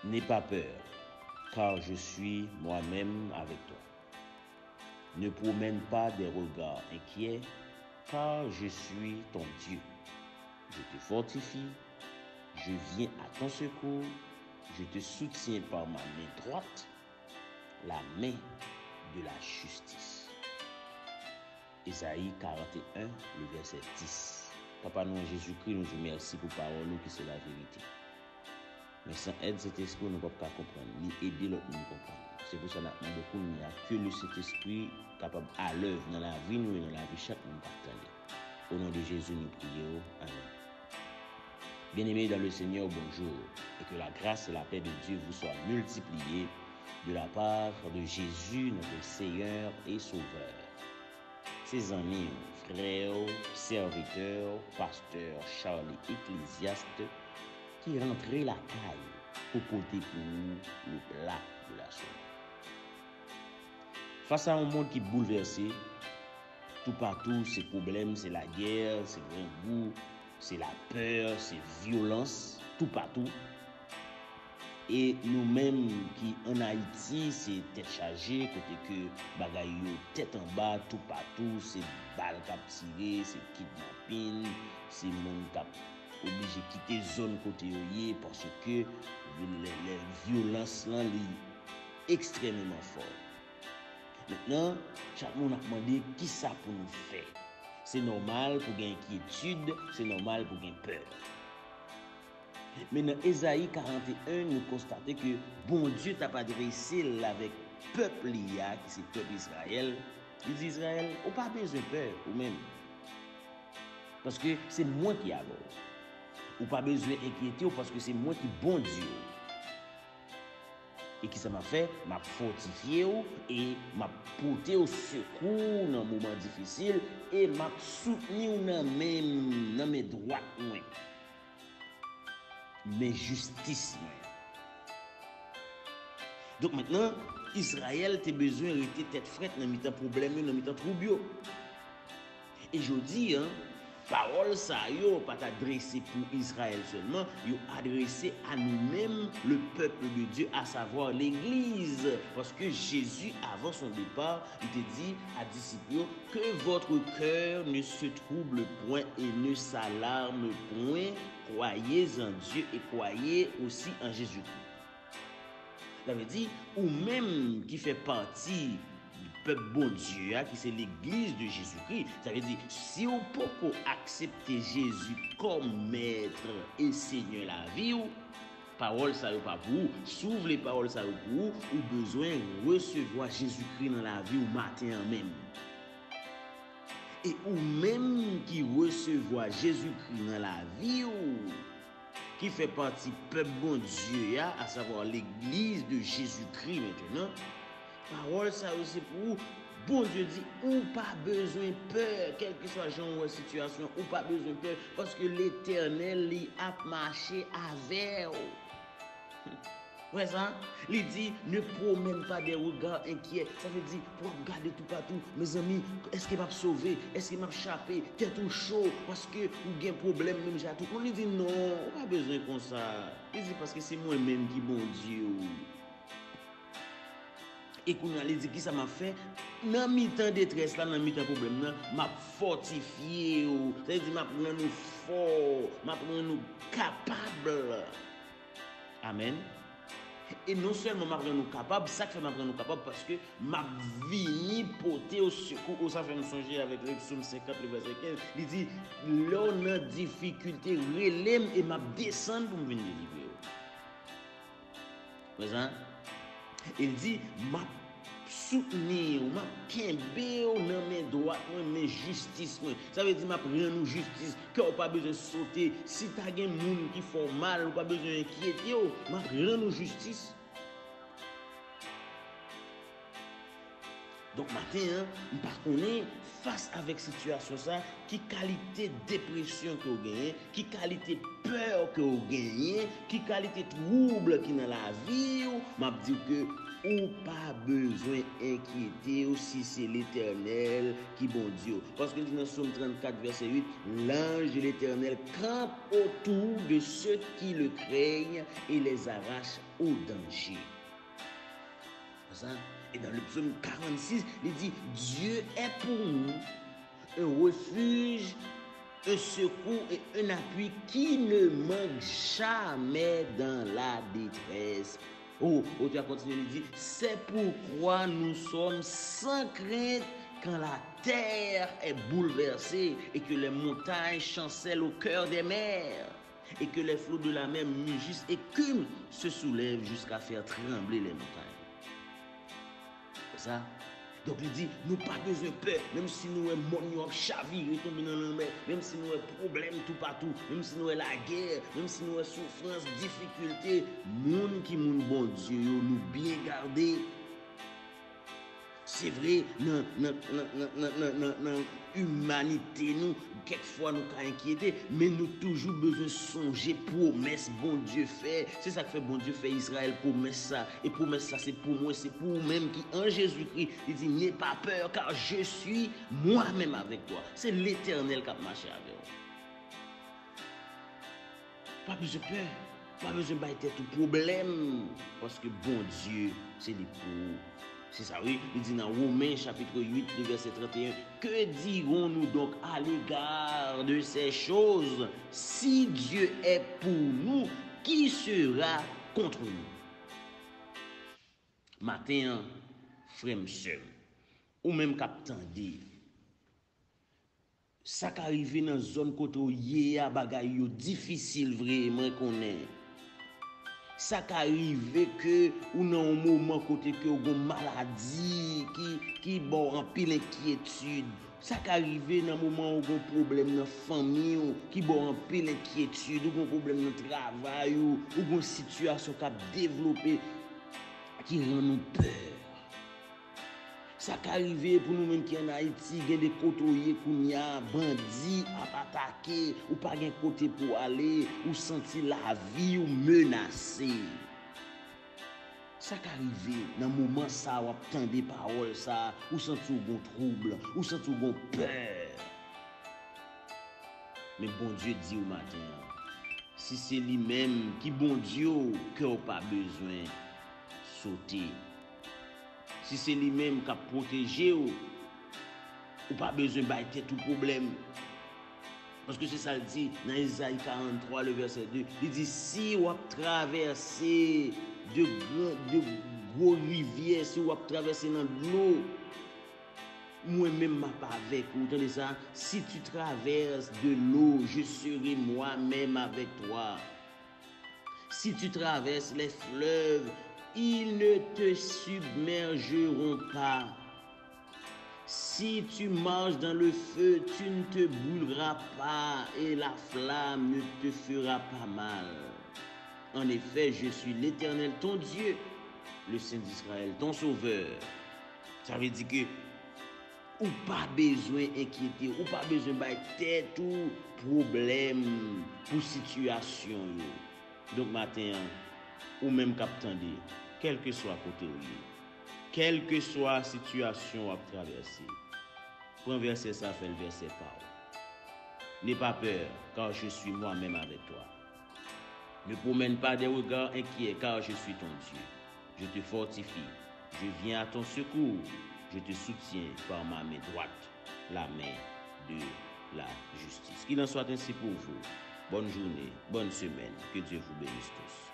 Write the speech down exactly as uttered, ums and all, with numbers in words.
N'aie pas peur, car je suis moi-même avec toi. Ne promène pas des regards inquiets, car je suis ton Dieu. Je te fortifie, je viens à ton secours, je te soutiens par ma main droite, la main de la justice. Ezayi karant e en, le vèsè dis. Papa nou an Jezikri, nou di w mèsi pou pawòl ou ki se laverite. Men san èd Sentespri w, nou p ap ka konprann, ni ede lòt moun konprann. Se pou sa n ap mande w kounye a, ke le Sentespri kapab alèv nan lavi nou e nan lavi chak moun k ap tande. O non de Jezi, nou priye w. Amèn. Bien-aimés dans le Seigneur, bonjour, et que la grâce et la paix de Dieu vous soient multipliées de la part de Jésus, notre Seigneur et Sauveur. Se zanmi w, frè w, sèvitè w, pastè Charly Ecclésiaste ki rantre lakay pou pote pou ou le plat de la semaine. Fas a yon mond ki boulvèse, toupatou se pwoblèm, se lagè, se grangou, se lapè, se vyolans, toupatou. E nou menm ki ann Ayiti, se tèt chaje, kote ke bagay yo tèt anba, toupatou, se bal k ap tire, se kidnapin, se moun k ap oblije kite zòn kote yo ye, paske lè, lè vyolans lan, li ekstrèmeman fò. Mentnan, chak moun ap mande kisa pou nou fè. Se nòmal pou gen enkyetid, se nòmal pou gen pè. Men nan Ezayi karant e en, nou konstate ke Bondye t ap adrese l avèk pèp li a, ki se pèp Izrayèl. Li di, Izrayèl, ou pa bezwen pè, ou menm. Paske se mwen ki avè w. Ou pa bezwen enkyete w, paske se mwen ki Bondye w. E kisa m ap fè? M ap fòtifye w e m ap pote w sekou nan moman difisil e m ap soutni w nan men m, nan men dwat mwen. Men jistis mwen. Donk mentnan, Izrayèl te bezwen rete tèt frèt nan mitan pwoblèm yo, nan mitan twoub yo. E jodi a, pawòl sa yo pa t adrese pou Izrayèl sèlman, yo adrese a nou menm, le peuple de Dieu, à savoir l'église. Paske Jezi, avant son départ, li te di a disip yo, que votre cœur ne se trouble point et ne s'alarme point, croyez en Dieu et croyez aussi en Jésus-Christ. Sa vle di, ou menm ki fè pati pèp Bondye a, ki se legliz de Jezikri, sa vle di, si w poko aksepte Jezi kòm mèt e senyè lavi w, pawòl sa yo pa pou ou. Si w vle pawòl sa yo pou ou, ou bezwen resevwa Jezikri nan lavi w maten an menm. E ou menm ki resevwa Jezikri nan lavi w, ki fè pati pèp Bondye a, asavwa legliz de Jezikri mentnan, pawòl sa yo se pou ou. Bondye di, ou pa bezwen pè, kèlkeswa jan w wè sitiyasyon, ou pa bezwen pè, paske Letènèl, li ap mache avè w. Wè sa? Li di, ne promène pas des regards inquiets. Sa vle di, pou w ap gade toupatou, mezanmi, èske m ap sove? Èske m ap chape? Tèt ou cho paske ou gen pwoblèm menm jan ak tout moun. Li di, non, ou pa bezwen konsa. Li di, paske se mwen menm ki Bondye w. E kounye a, li di, kisa m ap fè? Nan mitan detrès la, nan mitan pwoblèm nan, m ap fòtifye w. Sa vle di, m ap rann ou fò, m ap rann ou kapab. Amèn. E non sèlman m ap rann ou kapab, sa k fè m ap rann ou kapab, paske m ap vini pote w sekou. Ou sa fè m sonje avèk lèt Sòm senkant, le vèsè kenz. Li di, lè w nan difikilte, rele m e m ap desann pou m vin delivre w. Wè sa? E l di, m ap soutni w, m ap kenbe w nan men dwat mwen, men jistis mwen. Sa vle di, m ap rann ou jistis. Kè w pa bezwen sote. Si ta gen moun ki fè w mal, ou pa bezwen enkyete w. M ap rann ou jistis. Donk, maten an, m pa konnen, fas avèk sitiyasyon sa, ki kalite depresyon ke w genyen, ki kalite pè ke w genyen, ki kalite twoub ki nan lavi w, m ap di w ke ou pa bezwen enkyete w si se Letènèl ki Bondye w. Paske l di nan Sòm trannkat, vèsè uit, L'ange de l'Éternel campe autour de ceux qui le craignent et les arrache au danger. Sa, e nan le psaume quarante-six, li di, Dieu est pour nous un refuge, un secours et un appui qui ne manque jamais dans la détresse. Oh, otè a kontinye, li di, C'est pourquoi nous sommes sans crainte quand la terre est bouleversée et que les montagnes chancellent au cœur des mers et que les flots de la mer mugissent et écument, se soulèvent jusqu'à faire trembler les montagnes. Sa. Donk, li di, nou pa bezwen pè, menm si nou wè mòn yo ap chavire tonbe nan lanmè, menm si nou wè pwoblèm toupatou, menm si nou wè lagè, menm si nou wè soufrans, difikilte, moun ki moun Bondye yo, nou byen gade. Se vre, nan, nan, nan imanite nou, kèk fwa nou ka enkyete, men nou toujou bezwen sonje pwomès Bondye fè. Se sa k fè Bondye fè Izrayèl pwomès sa. E pwomès sa se pou mwen, se pou ou menm ki an Jezikri. Li di, N'aie pas peur, car je suis moi-même avec toi. Se Letènèl k ap mache avè w. Pa bezwen pè. Pa bezwen bay tèt ou pwoblèm, paske Bondye se li pou ou. Se sa wi, li di nan Women chapit uit, le vèsè trannteyen, Que dirons-nous donc à l'égard de ces choses? Si Dieu est pour nous, qui sera contre nous? Maten an, frè m, sè m, ou menm k ap tande, sa ka rive nan zòn kote w ye a, bagay yo difisil vre, mwen konnen. Sa ka rive ke ou nan yon moman kote ke w gon maladi ki, ki ba w anpil enkyetid. Sa ka rive nan moman ou gon pwoblèm nan fanmi w ki ba w anpil enkyetid, ou gon pwoblèm nan travay ou, ou gon sitiyasyon k ap devlope ki rann ou pè. Sa ka rive pou nou menm ki ann Ayiti, gen de kote w ye kounye a, bandi ap atake, ou pa gen kote pou w ale, ou santi lavi w menase. Sa ka rive nan moman sa a w ap tande pawòl sa a, ou santi w gon twoub, ou santi w gon pè. Men Bondye di w maten an, si se li menm ki Bondye w, kè w pa bezwen sote. Si se li menm k ap pwoteje w, ou pa bezwen bay tèt ou pwoblèm. Paske se sa l di nan Ezayi karanntwa, le vèsè de. Li di, si w ap travèse de gran, de gwo rivyè, si w ap travèse nan dlo, mwen menm m ap avèk ou. Tande sa, si tu traverses de l'eau, je serai moi-même avec toi. Si tu traverses les fleuves, ils ne te submergeront pas. Si tu marches dans le feu, tu ne te brûleras pas et la flamme ne te fera pas mal. En effet, je suis l'Éternel ton Dieu, le Saint d'Israël, ton Sauveur. Sa vle di ke ou pa bezwen enkyete, ou pa bezwen bay tèt ou pwoblèm pou sitiyasyon yo. Donk maten an, ou menm k ap tande, kèlkeswa kote w ye, kèlkeswa sitiyasyon w ap travèse, pran vèsè sa, fè l vèsè pa w. N'aie pas peur, car je suis moi-même avec toi. Ne promène pas des regards inquiets, car je suis ton Dieu. Je te fortifie, je viens à ton secours, je te soutiens par ma main droite, la main de la justice. Qu'il en soit ainsi pour vous. Bonne journée, bonne semaine, que Dieu vous bénisse tous.